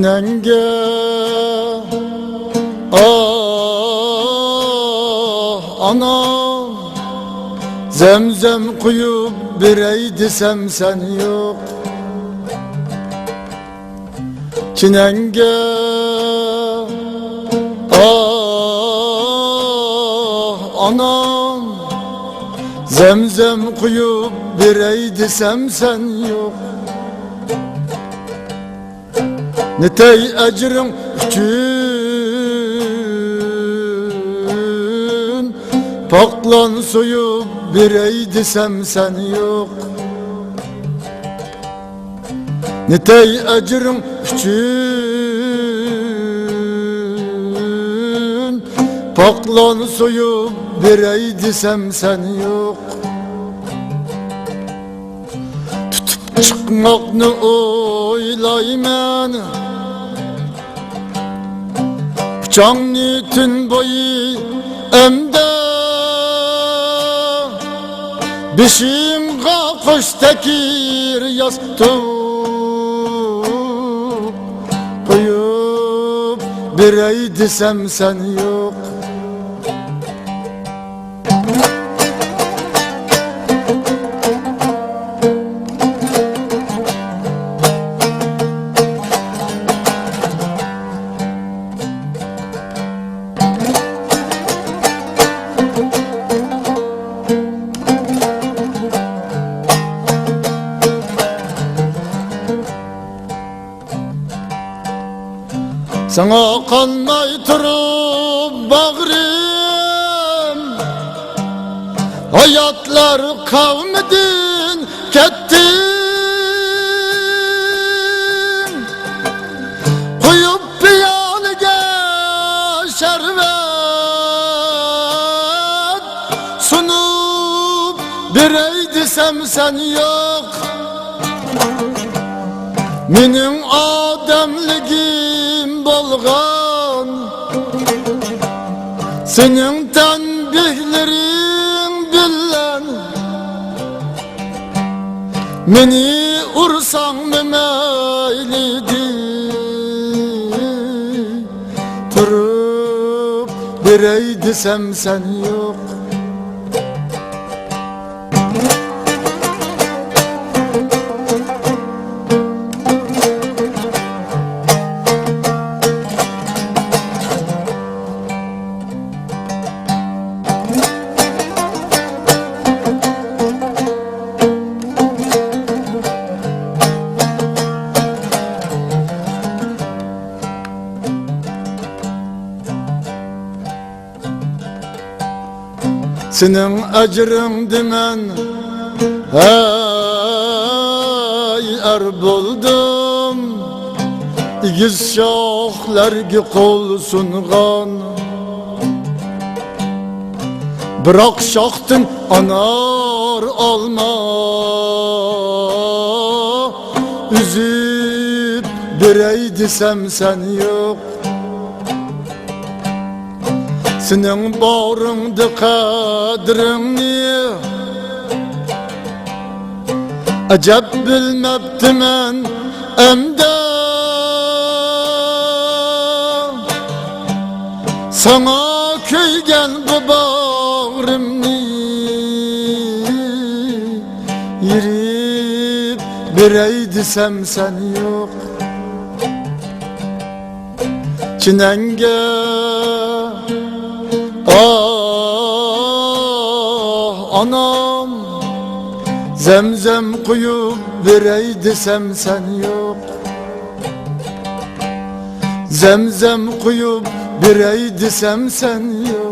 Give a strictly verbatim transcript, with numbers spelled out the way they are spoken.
نەڭگە، ئاھ، ئانام، زەمزەم قۇيۇپ بېرەي دېسەم سەن يوق. چىنەڭگە، ئاھ، ئانام، زەمزەم قۇيۇپ بېرەي دېسەم سەن يوق. نېتەي ئەجرىڭ ئۈچۈن پاقلان سويۇپ بېرەي دېسەم سەن يوق. نېتەي ئەجرىڭ ئۈچۈن پاقلان سويۇپ بېرەي دېسەم سەن يوق. تۇتۇپ چىقماقنى ئويلايمەن ئۇچاڭنى تۈن بويى ئەمدى. بېشىمغا قوش تەكىر ياستۇق قويۇپ بېرەي دېسەم سەن يوق. ساڭا قانماي تۇرۇپ باغرىم، ھاياتلار قەۋمىدىن كەتتىم. قۇيۇپ پىيالىگە شەربەت سۇنۇپ بېرەي دېسەم سەن يوق. مېنىڭ ئادەملىكىم بولغان سېنىڭ تەنبىھلىرىڭ بىلەن مېنى ئۇرساڭمۇ مەيلىدى، تۇرۇپ بېرەي دېسەم سەن يوق. سېنىڭ ئەجرىڭدە مەن ھەي ئەر بولدۇم، ئېگىز شاخلارغا قول سۇنغان. بىراق شاختىن ئانار، ئالما ئۈزۈپ بېرەي دېسەم سەن يوق. سېنىڭ باغرىڭدا قەدرىڭنى ئەجەب بىلمەپتىمەن ئەمدى. ساڭا كۆيگەن بۇ باغرىمنى يېرىپ بېرەي دېسەم سەن يوق. چىنەڭگە، ئاھ، ئانام، زەمزەم قۇيۇپ بېرەي دېسەم سەن يوق. زەمزەم قۇيۇپ بېرەي دېسەم سەن يوق.